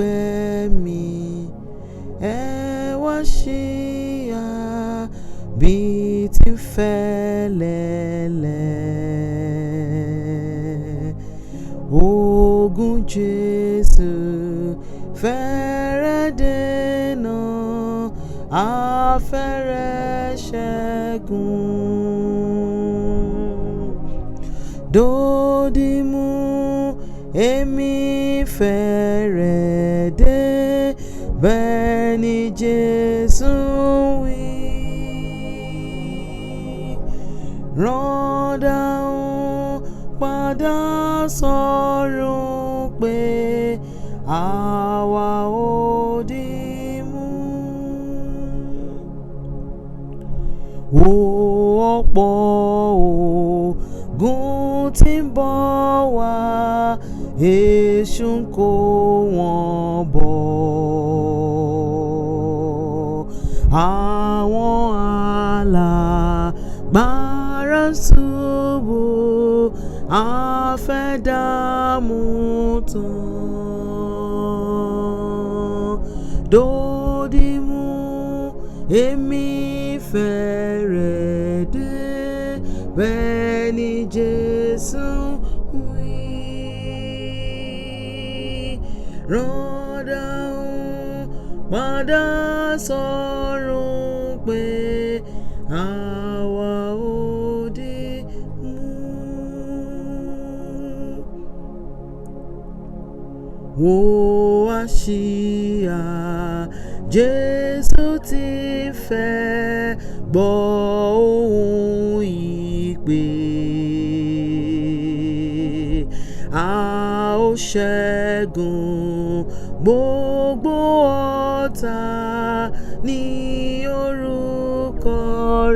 Ẹgbẹ́ mi, ẹ wá ṣíyà bí ti ń fẹ́lẹ́lẹ̀. Ogun Jésù fẹ́rẹ̀ dènà, afẹ́rẹ́ ṣẹ́gun. Dòdìmú, èmi fẹ́rẹ̀ dé, bẹ́ẹ̀ ni Jésù wí. Rọ́dà ń padà sọ̀rọ̀ pé àwa ò dìmú. Wo ọ̀pọ̀ ogun tí ń bọ̀ wá, èṣù ń kó wọn bọ̀. Àwọn alágbára ń ṣubú, àfẹ́dàmú tán. Dòdìmú, èmi fẹ́rẹ̀ dé, bẹ́ẹ̀ ni Jésù wí. Rọ́dà ń padà sọ̀rọ̀ pé àwa ò dìmú. Wo àsíá Jésù ti fẹ́ gbọ́ ohùn ìpè. A ó ṣẹ́gun gbogbo ọ̀tá ní orúkọ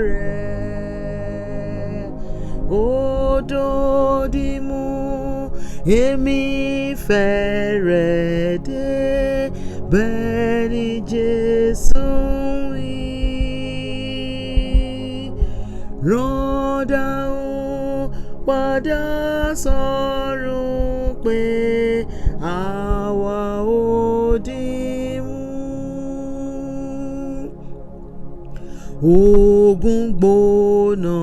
rẹ̀. Òdòdìmú, èmi fẹ́rẹ̀ dé, bẹ́ẹ̀ ni Jésù wí. Rọ́dà ń padà sọ̀rọ̀ pé àwa ò dìmú. Ogun gbóná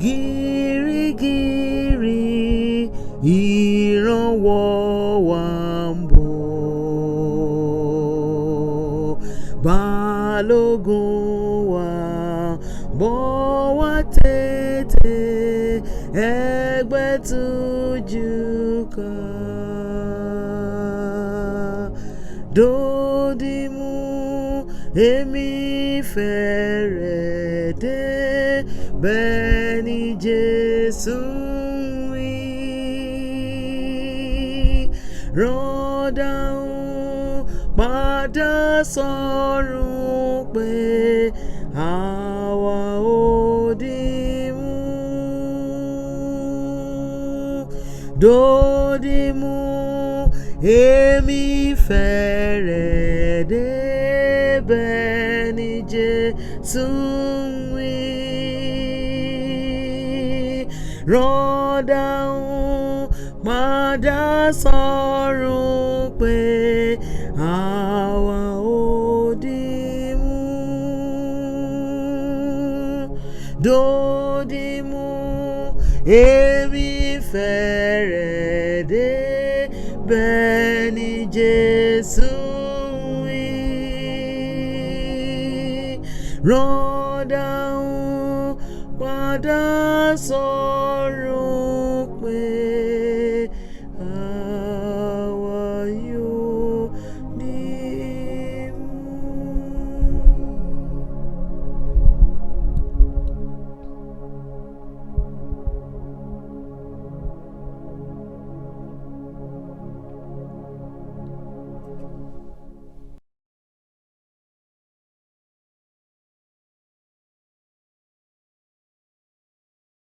gírígírí, ìrànwọ́ wa ń bọ̀. Balógun wa bọ̀ wá tètè, ẹgbẹ́ tújú ká. Dòdìmú, èmi fẹ́rẹ̀ dé, bẹ́ẹ̀ ni Jésù wí. Rọ́dà ń padà sọ̀rọ̀ pé àwa ò dìmú. Dòdìmú, èmi fẹ́rẹ̀ dé, bẹ́ẹ̀ ni Jésù wí. Rọ́dà ń padà sọ̀rọ̀ pé àwa ò dìmú. Dòdìmú, èmi fẹ́rẹ̀ dé, bẹ́ẹ̀ ni Jésù wí. Rọ́dà ń padà sọ̀rọ̀ pé